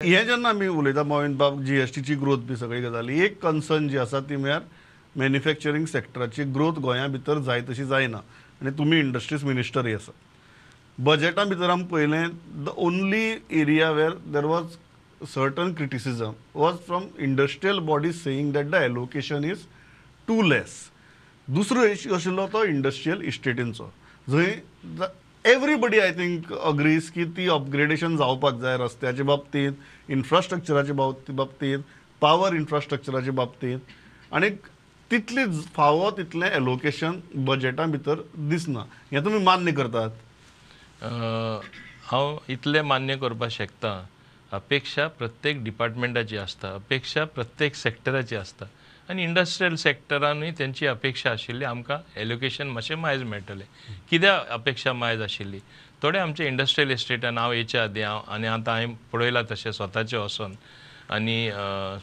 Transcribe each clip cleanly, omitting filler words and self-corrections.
हें जेन्ना आमी उलयता मोविन बाब, जीएसटीची ग्रोथ बी सगळी गजाली, एक कन्सर्न जी आसा ती म्हळ्यार मॅन्युफॅक्चरींग सेक्टराची ग्रोथ गोंया भितर जाय तशी जायना आनी तुमी इंडस्ट्रीज मिनिस्टरय आसा. बजेटा भितर आमी पळयलें, the only area where there was certain criticism was from industrial bodies saying that the allocation is too less. दुसरो इश्यू आशिल्लो तो इंडस्ट्रियल इस्टेटींचो, जंय एवरीबडी I think agrees की ती अपग्रेडेशन जावपाक जाय रस्त्याच्या बाबतींत, इन्फ्रास्ट्रक्चराच्या बाबतींत, पावर इन्फ्रास्ट्रक्चराच्या बाबतींत, आनी तितली फावो तितलें एलोकेशन बजेटा भितर दिसना. हें तुमी मान्य करतात? हांव इतलें मान्य करपाक शकता, अपेक्षा प्रत्येक डिपार्टमेंटाची आसता, अपेक्षा प्रत्येक सेक्टराची आसता आनी इंडस्ट्रियल सेक्टरानूय तेंची अपेक्षा आशिल्ली आमकां एलोकेशन मातशें मायज मेळटलें. कित्याक अपेक्षा मायज आशिल्ली? थोडे आमचे इंडस्ट्रियल इस्टेटान हांव येच्या आदीं हांव आनी आतां हांवें पळयलां तशें स्वताचें वचोन आनी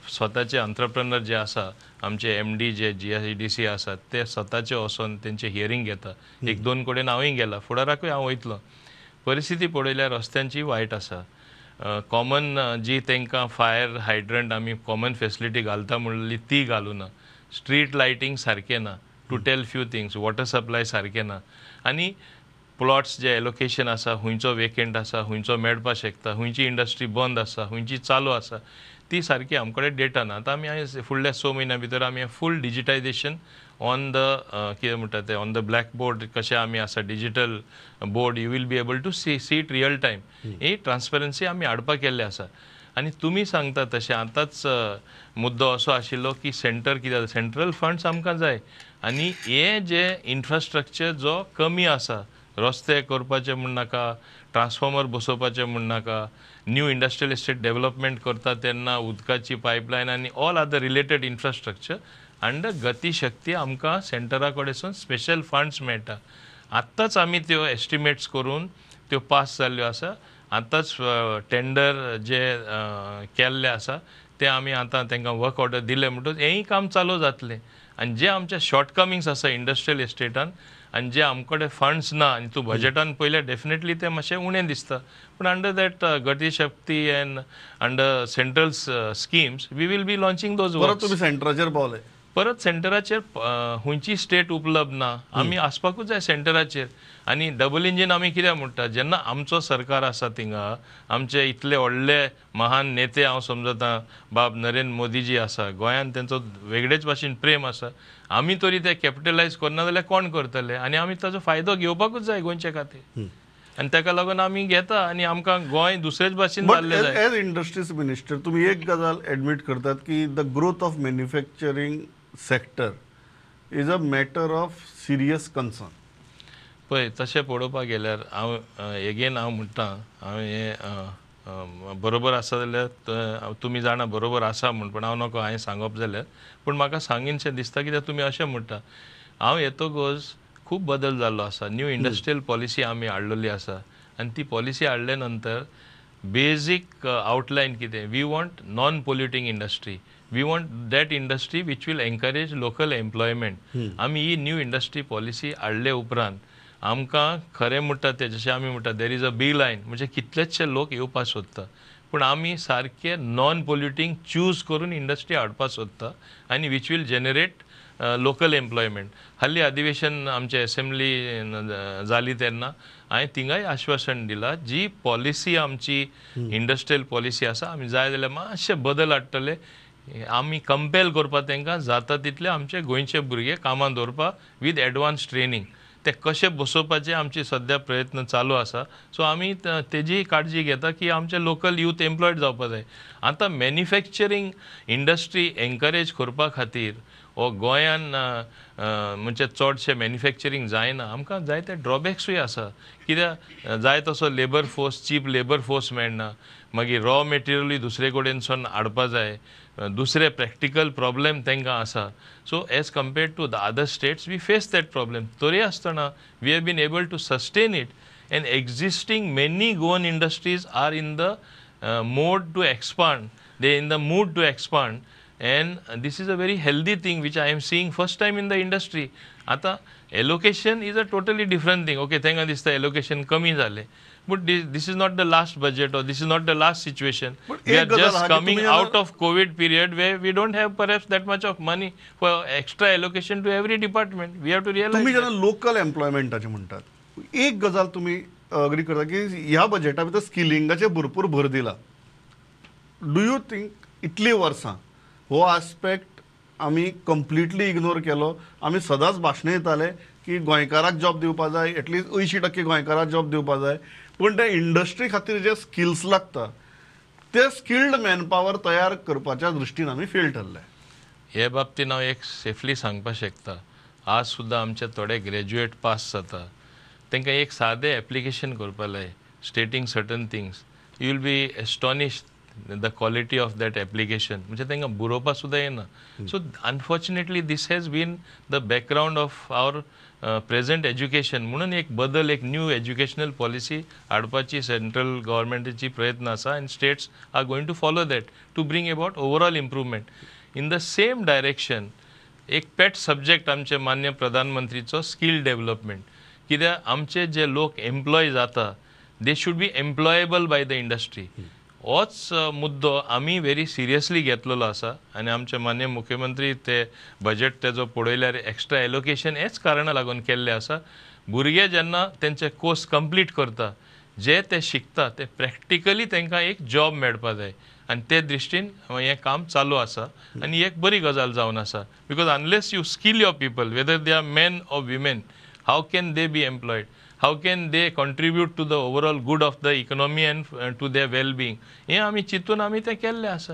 स्वताचे अंत्रप्रनर जे आसा, आमचे एमडी जे जीआयडीसी आसात ते स्वताचे वचोन तेंचे हियरींग घेता. एक दोन कडेन हांवूय गेला, फुडाराकूय हांव वयतलो. परिस्थिती पळयल्यार रस्त्यांची वायट आसा. कॉमन जी तांकां फायर हायड्रंट आमी कॉमन फेसिलिटी घालता म्हणली ती घालूना, स्ट्रीट लायटींग सारकें ना, to tell few things, water supply सारकें ना, आनी प्लॉट्स जे एलोकेशन आसा खुंयचो वेकेंट आसा, खुंयचो मेळपाक शकता, खुंयची इंडस्ट्री बंद आसा, खुंयची चालू आसा, ती सारकी आमचे कडेन डेटा ना. आतां आमी फुडल्या 6 म्हयन्या भितर आमी फूल डिजिटायजेशन ऑन the कितें म्हणटा तें ऑन the black board कशें आमी आसा digital board, you will be able to see it real time. He transparency आमी हाडपाक केल्लें आसा. आनी तुमी सांगता तशें आतांच मुद्दो असो आशिल्लो की सेंटर कितें, सेंट्रल फंड्स आमकां जाय आनी हे जे इन्फ्रास्ट्रक्चर जो कमी आसा, रस्ते करपाचे म्हण नाका, ट्रान्सफॉर्मर बसोवपाचें म्हण नाका, न्यू इंडस्ट्रियल इस्टेट डेव्हलपमेंट करता तेन्ना उदकाची पायपलायन आनी all other related infrastructure under Gati Shakti आमकां सेंटरा कडेसून स्पेशल फंड्स मेळटा. आत्ताच आमी त्यो एस्टिमेट्स करून त्यो पास जाल्ल्यो आसा. आतांच टेंडर जे केल्ले आसा ते आमी आतां तांकां वर्क ऑर्डर दिले म्हणटकच हेंय काम चालू जातलें. आनी जे आमचे शॉर्टकमिंग्स आसा इंडस्ट्रियल इस्टेटान आनी जे आमचे कडेन फंड्स ना आनी तूं बजेटान पळयल्यार डेफिनेटली ते मातशें उणें दिसता, पूण under that Gati Shakti and under central schemes we will be launching those works. परत तुमी सेंटराचेर पावले? परत सेंटराचेर खंयची स्टेट उपलब्ध ना, आमी आसपाकूच जाय सेंटराचेर. आनी डबल इंजीन आमी कित्याक म्हणटा, जेन्ना आमचो सरकार आसा थिंगा, आमचे इतले व्हडले महान नेते हांव समजता बाब नरेंद्र मोदीजी आसा, गोंयान तेंचो वेगळेच भाशेन प्रेम आसा, आमी तरी ते कॅपिटलायज करना जाल्यार कोण करतले? आनी आमी ताचो फायदो घेवपाकूच जाय गोंयचे खातीर आनी ताका लागून आमी घेता आनी आमकां गोंय दुसरेच भाशेन जाल्लें जाय. एज इंडस्ट्रीज मिनिस्टर तुमी एक गजाल एडमीट करतात की the growth of manufacturing sector is a matter of serious concern. पळय तशें पळोवपाक गेल्यार हांव एगेन हांव म्हणटा, हांव हें बरोबर आसा जाल्यार तुमी जाणा बरोबर आसा म्हूण, पूण हांव नको हांवें सांगप जाल्यार, पूण म्हाका सांगीनशें दिसता कित्याक तुमी अशें म्हणटा. हांव येतकच खूब बदल जाल्लो आसा, न्यू इंडस्ट्रियल पॉलिसी आमी हाडलेली आसा आनी ती पॉलिसी हाडले नंतर बेजीक आउटलायन कितें, we want non polluting industry, we want that industry which will encourage local employment. आमी ही न्यू इंडस्ट्री पॉलिसी हाडले उपरांत आमकां खरें म्हणटा तें जशें आमी म्हणटा there is a B line, म्हणजे कितलेचशे लोक येवपाक सोदता, पूण आमी सारके नॉन पोल्युटींग चूज करून इंडस्ट्री हाडपाक सोदता आनी which will generate local employment. हाल्ली अधिवेशन आमचें एसेंब्ली जाली तेन्ना हांवें थिंगाय आश्वासन दिलां, जी पॉलिसी आमची इंडस्ट्रियल पॉलिसी आसा आमी जाय जाल्यार मातशे बदल हाडटले, आमी कंपेल करपाक तांकां जाता तितले आमचे गोंयचे भुरगे कामां दवरपाक वीथ एडवान्स ट्रेनींग, ते कशे बसोवपाचे आमचे सद्या प्रयत्न चालू आसा. सो आमी तेजी काळजी घेता की आमचे लोकल यूथ एम्प्लॉयड जावपा जाय. आतां मॅन्युफॅक्चरींग इंडस्ट्री एनकरेज करपा खातीर वो गोंयान म्हणजे चडशें मॅन्युफॅक्चरींग जायना, आमकां जायते ड्रॉबॅक्सूय आसा. कित्याक जाय तसो labour force, cheap labour force मेळना, मागीर रॉ मटेरियलूय दुसरे कडेनसून हाडपा जाय, दुसरे प्रॅक्टिकल प्रॉब्लेम तांकां आसा. So as compared to the other states we face that problem. तरी आसतना we have been able to sustain it and existing many Goan industries are in the mode to expand, they in the mood to expand, and this is a very healthy thing which I am seeing first time in the industry. आतां allocation is a totally different thing. Okay, तांकां दिसता allocation कमी जालें, But this is not the last budget or this is not the last situation. We are just coming out of COVID period where we don't have perhaps that much of money for extra allocation to every department. We have to realize. तुम्ही जेन्ना local एम्प्लॉयमेंटाचे म्हणटात, एक गजाल तुम्ही agree करता की ह्या बजेटा भितर स्किलिंगाचेर भरपूर भर दिला. Do you think इतलीं वर्सां हो आस्पेक्ट आमी कंप्लिटली इग्नोर केलो? आमी सदांच भाशणां दिताले की गोंयकाराक जॉब दिवपा जाय, एटलिस्ट 80% गोंयकाराक जॉब दिवपा जाय, पूण त्या इंडस्ट्री खातीर जे स्किल्स लागता ते स्किल्ड मॅनपावर तयार करपाच्या दृश्टीन आमी फेल ठरले. हे बाबतीन हांव एक सेफली सांगपाक शकता, आज सुद्दां आमचे थोडे ग्रॅज्युएट पास जाता तांकां एक सादें एप्लिकेशन करपा लाय stating certain things, you will be astonished the quality of that application. म्हणजे तांकां बरोवपा सुद्दां येना. So unfortunately this has been the background of our present education. म्हणून एक बदल, एक न्यू एज्युकेशनल पॉलिसी हाडपाची सेंट्रल गव्हर्मेंटाची प्रयत्न आसा आनी states are going to follow that to bring about overall improvement in the same direction. एक पेट सब्जेक्ट आमचे मान्य प्रधानमंत्रीचो स्कील डेव्हलपमेंट, कित्याक आमचे जे लोक एम्प्लॉय जाता they should be employable by the industry. होच मुद्दो आमी व्हेरी सिरियसली घेतलेलो आसा आनी आमचे मान्य मुख्यमंत्री ते बजेट तेजो पळयल्यार एक्स्ट्रा एलोकेशन हेच कारणा लागून केल्लें आसा. भुरगे जेन्ना तेंचे कोर्स कंप्लीट करता, जे ते शिकता ते प्रॅक्टिकली तांकां एक जॉब मेळपा जाय आनी ते दृश्टीन हें काम चालू आसा आनी एक बरी गजाल जावन आसा. Because unless you skill your people, whether they are men or women, how can they be employed? How can they contribute to the overall good of the economy and to their well-being? हे आमी चिंतून आमी तें केल्लें आसा.